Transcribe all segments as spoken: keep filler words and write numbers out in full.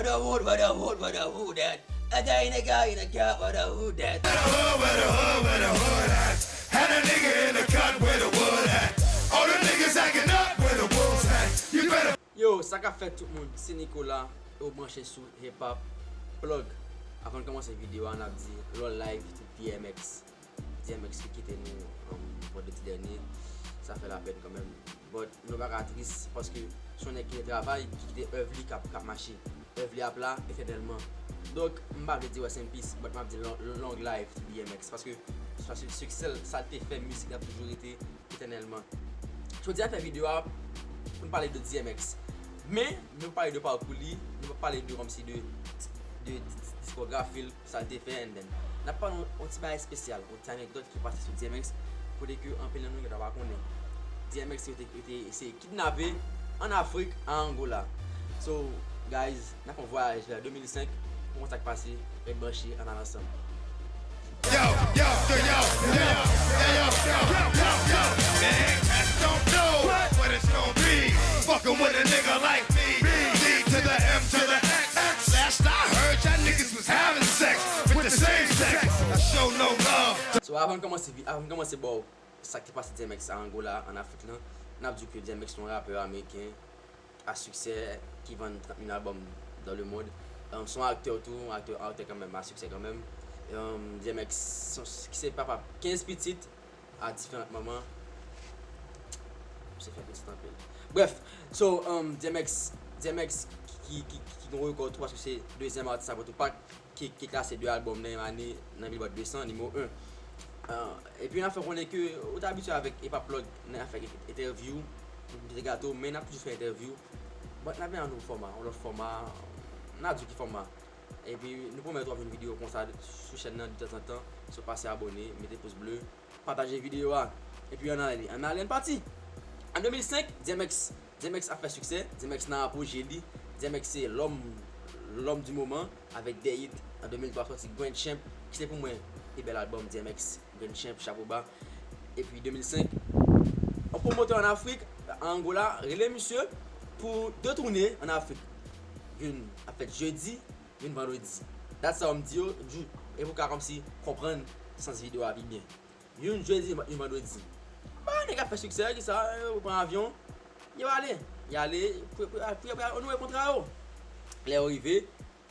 Where the wood, where the wood, where the wood at? At the in the guy in the car, where the hood at? Where the hood, where the hood, where the hood at? Had a nigga in the cut where the wood at? All the niggas acting up where the wolves at. You better Yo, sa k ap fèt tout moun, se Nicolas, e w branche sou Hip Hop Plug. Avan n kòmanse videyo a, n ap di long live to D M X. D M X ki kite nou um, vandredi dènye, sa fè lapèn kanmenm. But nou pa ka tris paske se yon nèg ki te travay, ki kite èv li k ap k ap mache. Èv li ap la etènèlman. Donk, m pa vle di rest in peace, but m ap di long, long live to D M X paske, paske siksè l, sa l te fè, mizik la ap toujou rete etènèlman. Jodi a n fè videyo a pou n pale de D M X. Men, nou pa pale de pakou li, nou pa pale de kòmsi de, de, de diskografi l, sa l te fè, and then n ap pale yon, yon ti bagay espesyal, yon ti anekdòt ki pase sou D M X, kote ke anpil nan nou gentan pa konnen. D M X yo te, yo te eseye kidnape ann Afrik, a Angola. So, guys, n ap fè yon vwayaj vè de mil senk pou konn sa k pase, ret branche, ann al ansanm. Yo, yo, yo, yo, yo, yo, yo, yo, yo, yo, yo, man, cats don't know what it's gonna be. Fucking with a nigga like me, D to the M to the X. Last I heard, y'all niggas was having sex with the same sex. I show no love. So, avan n kòmanse vi- avan n kòmanse ba w sa k te pase D M X a Angola, ann Afrik lan, n ap di w ke D M X se yon rapè ameriken a siksè ki vann trant mil albòm dans le monde. Um, se yon aktè tou, aktè, aktè kanmenm, a siksè kanmenm. Um, D M X se- ki se papa kenz pitit a diferan manman. Misye fè pitit anpil. Brèf, so, um, D M X, D M X ki, ki, ki, ki gen rekò tou paske se dezyèm atis apre Tupac ki, ki klase de albòm nan menm ane nan Billboard de san, nimewo en. Ah, epi n ap fè konnen ke ou te abitye avèk Hip Hop Plug nan afè entèvyou, nou te gato, men n ap toujou fè entèvyou. But n ap vin an nouvo fòma, yon lòt fòma, n a di w ki fòma. Epi nou pwomèt w ap jwenn videyo konsa sou chèn nan detanzantan. So pase abòne, mete pous ble, pataje videyo a. Epi ann ale, ann ale, ann pati. An de mil senk, D M X, D M X ap fè siksè, D M X nan apoje li, D M X se lòm, lòm di moman, avèk de hit an de mil twa sòti Grand Champ, ki se pou mwen pi bèl albòm D M X, Grand Champ, chapo ba. Epi de mil senk, yon pwomotè ann Afrik, a Angola, rele misye pou de toune ann Afrik. Youn ap fèt jedi, youn vandredi. That's how m di yo, di w, e pou w ka kòmsi konprann sans videyo a pi byen. Youn jedi, youn vandredi. Ba, nèg ap fè siksè, kisa, yo pran avyon, yo ale. Y ale, pou, pou, pou, pou yo onore kontra yo. Lè yo rive,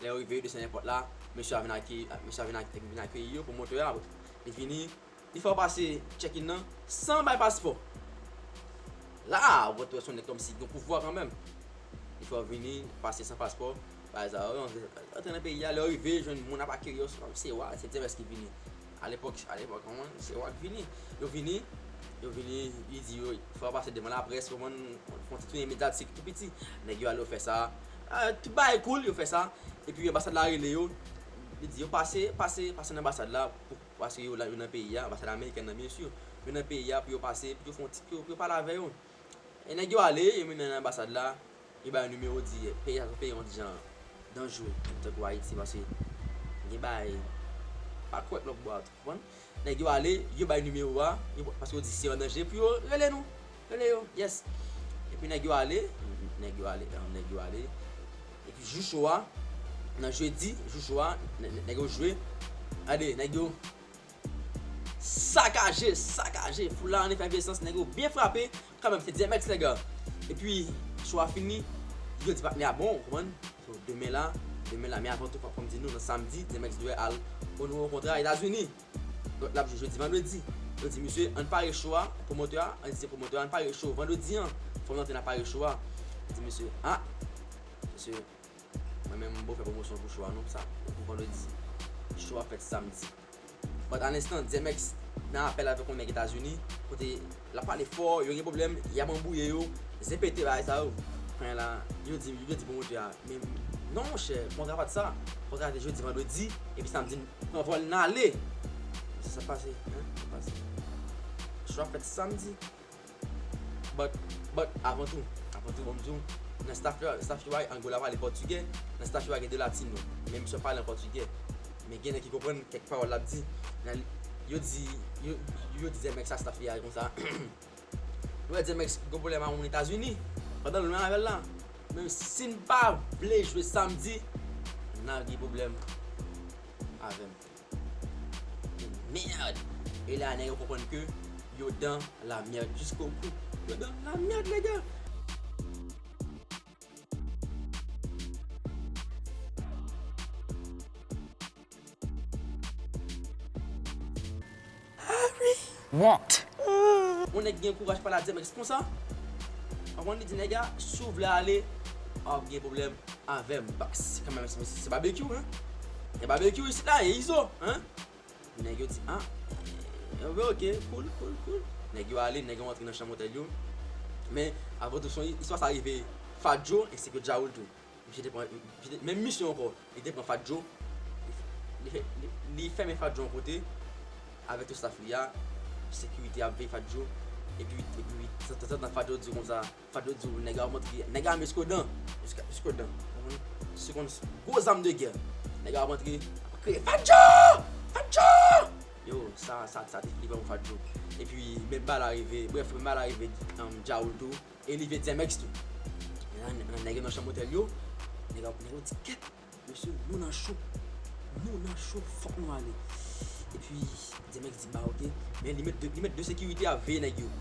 lè yo rive, yo desann èpòt la, mesye a vin akeyi, mesye a vin ak- vin akeyi yo, pwomotè a, li vini, li fè w pase check-in nan, san bay paspò. La, ou konn wè se yon nèg kòmsi gen pouvwa kanmenm. Li fè w vini, pase san paspò, bagay sa yo, antre nan peyi a, lè w rive, jwenn moun ap akeyi w, se wa, se D M X ki vini. Alepòk, alepòk, kòman, se wa k vini. Yo vini, yo vini, li di yo, fè w pase devan laprès, konprann, fè yon ti tounen medyatik tou piti. Nèg yo ale, yo fè sa. Ah, tout bagay cool, yo fè sa. Epi anbasad la rele yo, li di yo pase, pase, pase nan anbasad la, pou, paske yo la, yo nan peyi a, anbasad amerikèn nan, byen si. Yo nan peyi a pou yo pase, pou yo fè yon ti, pou yo, pou yo pale avè yo. E nèg yo ale, yo mennen nan anbasad la, yo ba yo nimewo, di peyi a se yon peyi yon ti jan danjre, tankou Ayiti, paske gen bagay pa kwèk lòt bò a tou, konprann? Nèg yo ale, yo ba yo nimewo a, yo, paske yo di se an danje pou yo rele nou, rele yo, yes. Epi nèg yo ale, nèg yo ale, nèg yo ale. Epi jou cho a, nan jedi, jou cho a, nè- nè- nèg yo jwe, gade, nèg yo sakaje, sakaje. Foul la an efèvesans, nèg yo byen frape. Kanmenm, se D M X, nèg la. Epi, cho a fini, yo di patnè a bon, ou konprann? So, demen la, demen la, men avan tou, fò m di nou, nan samdi, D M X dwe al onore yon kontra Etazini. Donk, l ap jwe jedi, vandredi. Yo di, misye, ann pare cho a, pwomotè a, ann di se pwomotè a, ann pare cho vandredi an. Fò m antre nan pare cho a. Yo di, misye, ah, misye, mwen menm, m poko fè pwomosyon pou cho a, non, sa, pou vandredi. Cho a fèt samdi. But an instant, D M X nan apèl avèk yon nèg Etazini, kote l ap pale fò, yo gen pwoblèm, y ap anbouye yo, zen pete bagay sa yo. Kounye a la, yo di, yo di pwomotè a, men non monchè, kontra pa t sa. Kontra a te jedi, vandredi, epi samdi n pran vòl n ale. Se sa k pase, hein, sa k pase. Cho a fèt samdi. But, but, avan tou, avan tou, ban m di w, nan staff yo, staff yo a, Angola pale pòtigè, nan staff yo a gen de latino, men misye pale an pòtigè. Men gen nèg ki konprann kèk pawòl l ap di. Nan, yo di, yo, yo di D M X a staff li a konsa. Yo wè D M X gen pwoblèm a moun Etazini, pandan l menm avè l la. Men si n pa vle jwe samdi, Nèg gen pwoblèm avè m. Merde! E la, nèg yo konprann ke yo dans la merde jusqu'au bout. Yo dans la merde, les gars! What? Yon nèg gen kouraj pale a D M X konsa. Konprann, li di nèg la, si w vle ale, w ap gen pwoblèm avè m. Bas, kanmenm, se, se babekyou, hein? E babekyou isit la, e Izo, hein? Nèg yo di, ah, eh, ok, cool, cool, cool. Nèg yo ale, nèg yo antre nan chanm otèl yo. Men, avan tou, se yon istwa sa rive Fadjo, ensi ke Djaoul tou. Misye te pran, misye te, menm misye ankò, li te pran Fadjo, li, li, li, li fèmen Fadjo yon kote, avèk tout staff li a, sekirite ap veye Fadjo, epi, epi, tanzantan Fadjo di konsa, Fadjo di w, nèg a ap antre, nèg a ame jiskodan, jiska, jiskodan, ou konprann? Se konn gwo zam de gè, nèg a ap antre, ap kriye, Fadjo! Fadjo! Yo, sa, sa, sa te flipan pou Fadjo. Epi, menm bagay la rive, brèf, menm bagay la rive, um, Djaoul tou, e li vle D M X tou. Nan, nan nèg yo nan chanm otèl yo, nèg yo, nèg yo di, kèt, mesye, nou nan cho. Nou nan cho, fòk nou ale. Epi, D M X di, ba, ok. Men li met de, li met de sekirite ap veye nèg yo.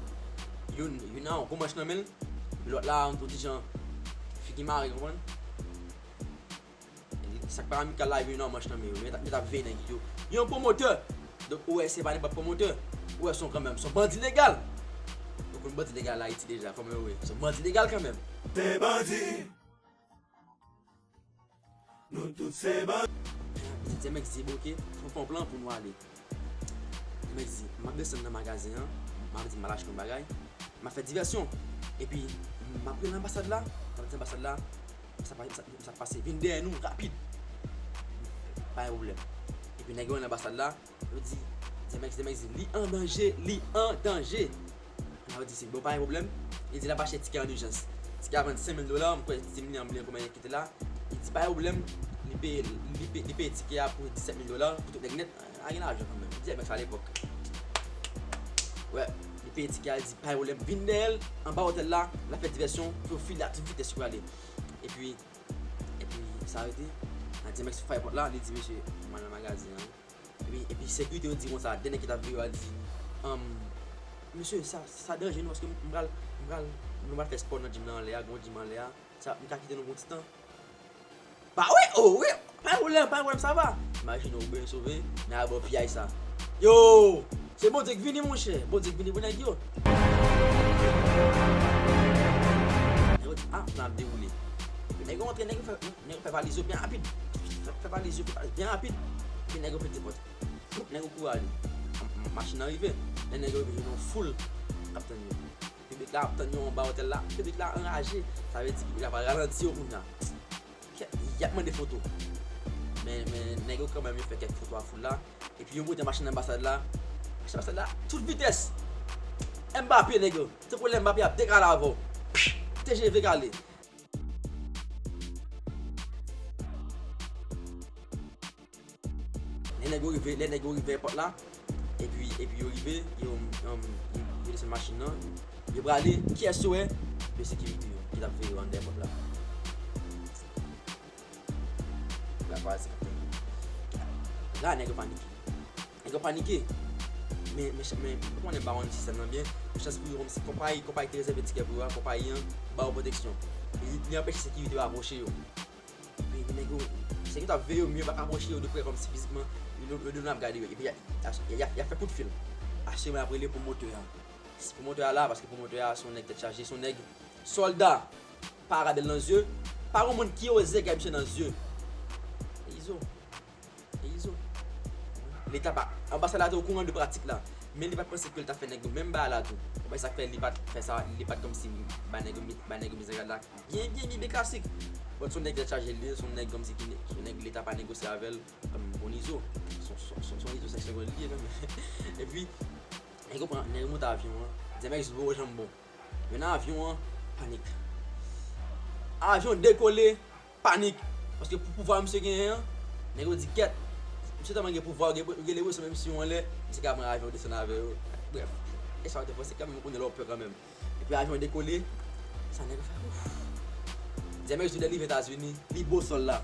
Youn, youn nan yon gwo manch nan men l, lòt la, yon ti jan, figi mare, konprann? Sa k pa amikal la, youn nan yon manch nan men yo. Yo met, met ap veye nèg yo. Yon pwomotè. Donk, ou wè, se pa nenpòt pwomotè. Ou wè, se yon kanmenm, se yon bandi legal. Ou konn bandi legal Ayiti deja, kòman yo ye. Se yon bandi legal kanmenm. Te bandi. Nou tout se bandi. D M X di, bon, ok, fò n fè yon plan pou nou ale. D M X di, m ap desann nan magazen an, m ap di m al achte yon bagay, m ap fè divèsyon. Epi, m ap rele anbasad la, m ap di anbasad la, sa pa, sa, sa pase, vin dèyè nou, rapid. Pa gen pwoblèm. Epi nèg yo rele anbasad la, yo di, D M X, D M X di, li an danje, li an danje. Ann di se bon, pa gen pwoblèm. Li di l ap achte tikè an ijans. Tikè a vann senk mil dola, m kwè ti milyon an bliye konbyen li kite la. Li di pa gen pwoblèm, li peye, li peye, li peye tikè a pou disèt mil dola, pou tout nèg nèt. A gen lajan kanmenm. D M X a lepòk. Wè, li peye tikè a, li di pa gen pwoblèm. Vin dèyè l, anba otèl la, l ap fè divèsyon, pou yo file a tout vitès pou yo ale. Epi, epi, sa rete. D M X frape pòt la, li di, mesye, mwen nan magazen an. Epi, epi sekirite yo di konsa, de nèg ki t ap veye yo a di, um, mesye, sa, sa danje non, paske m pral, m pral, nou pral fè spò nan gym nan anlè a, gen yon gym anlè a, sa, m ka kite nou pou yon ti tan. Ba wi, oh wi, pa gen pwoblèm, pa gen pwoblèm, sa va. Imajine w byen sove, nèg la ba w piyay sa. Yo, se Bondye k vini, monchè, Bondye k vini pou nèg yo. Nèg yo di, ah, plan ap dewoule. Epi nèg yo antre, nèg yo fè, nèg yo fè valiz yo byen rapid. Fè, fè valiz yo, fè valiz byen rapid. Epi nèg yo pete pòt. Nèg yo kouri ale. M-, m-, machin nan rive. Lè nèg yo rive, jwenn yon foul k ap tann yo. Piblik la ap tann yo anba otèl la. Piblik la anraje. Sa vle di piblik la pral ralanti yo kounye a. Kè-, y ap mande foto. Men, men nèg yo kanmenm yo fè kèk foto a foul la. Epi yo monte machin anbasad la. Machin anbasad la, tout vitès. Mbappé nèg yo. Tankou lè Mbappé ap dekale avè w. T G V kale. Lè nèg yo rive, lè nèg yo rive èpòt la, epi, epi yo rive, yo, um, yo, yo desann machin nan, yo prale, kiyès yo wè? De sekirite yo, ki t ap veye yo anndan èpòt la. La, pa se la, nèg yo panike. Nèg yo panike. Men, men, men, ou konnen ba yo sistèm nan byen. Men chans pou yo, kòmsi konpayi, konpayi ki te rezève tikè pou yo a, konpayi an ba yo pwoteksyon. Li, li anpeche sekirite yo apwoche yo. Epi, epi nèg yo, se ki t ap veye yo, men yo pa ka apwoche yo de prè kòmsi fizikman, yo, yo, yo ap gade yo. Epi, y a, y a, y a, y a fè kout fil. Asire y ap rele pwomotè a. Pwomotè a la, paske pwomotè a se yon nèg tèt chaje, se yon nèg sòlda. Pa radèl nan zye. Pa gen moun ki oze gade misye nan zye. E Izo. E Izo. Leta pa, anbasad la te okouran de pratik la. Men li pa t panse ke l t ap fè nèg yo menm bagay la tou. Ou wè sa k fè li pa t fè sa, li pa t kòmsi bay nèg yo, bay nèg yo mizè gad la. Byen, byen, byen, byen klasik. Bon, se yon nèg tèt chaje li ye, se yon nèg kòmsi ki, se yon nèg leta pa negosye avè l, kòm bon Izo. Se yon, se yon, se yon, se yon Izo seksyon li ye kanmenm. Epi, nèg yo pran, nèg yo monte avyon an. D M X voye janm bon. Men nan avyon an, panik. Avyon dekole, panik. Paske pou pouvwa misye genyen an, nèg yo di kèt. Misye tèlman gen pouvwa, gen, gen lepresan menm si yo anlè, misye ka pran avyon desann avè yo. Brèf, e sa yo te panse kanmenm, ou konnen lè w pè kanmenm. Epi avyon dekole, sa nèg yo fè, ouf. D M X di lè li rive Etazini, li bo sòl la.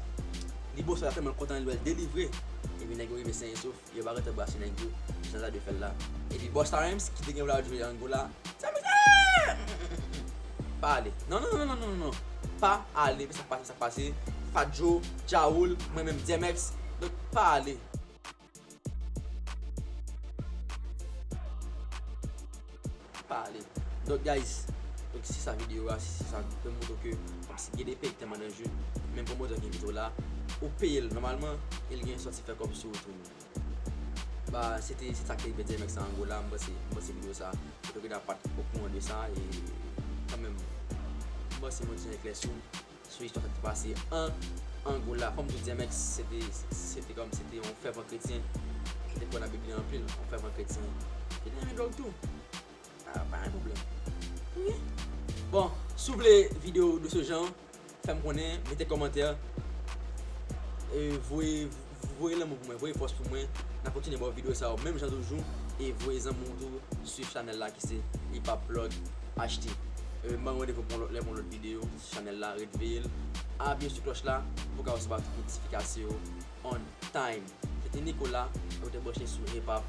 Li bòs la tèlman kontan, li wè l delivre. Epi nèg yo rive sen e sof, yo pa gentan brase nèg yo, jan sa dwe fè l la. Epi bòs la menm, ki te gen vle al jwe Angola, sa mizè! Pa ale. Non, non, non, non, non, non. Pa ale. Sa k pase, sa k pase. Fadjo, Djaoul, mwen menm, D M X. Donk, pa ale. Pa ale. Donk, guys, donk, se sa videyo a, se sa, pou montre ke, kòmsi gen de peyi ki tèlman danje, menm pwomotè ki envite w la, ou peye l nòmalman, e l gen sòti fè kòb sou ou tou. Ba, se te, se sa ki te rive D M X an Angola, m panse, m panse videyo sa, poutèt ke n pa t okouran de sa, e kanmenm, m panse mwen te eklèsi w sou istwa sa ki te pase an Angola. Fò m di w, D M X, se te, se te kòm, se te yon fèvan kretyen, ki te kwè nan Bib li anpil, yon fèvan kretyen. Li te renmen dwòg tou. Ah, pa gen pwoblèm. Wi. Bon, si w vle videyo de ce genre, fè m konnen, mete kòmantè, e voye, voye lanmou pou mwen, voye fòs pou mwen. N a kontinye ba w videyo sa yo menm jan toujou, e voye zanmi w tou, swiv chanèl la ki se Hip Hop Blog H T. E, m ban w randevou pou yon lòt lè, pou yon lòt videyo sou chanèl la, ret veye l. Apiye sou klòch la pou w ka resevwa tout notifikasyon yo on time. Se te Nicolas, e w te branche sou Hip Hop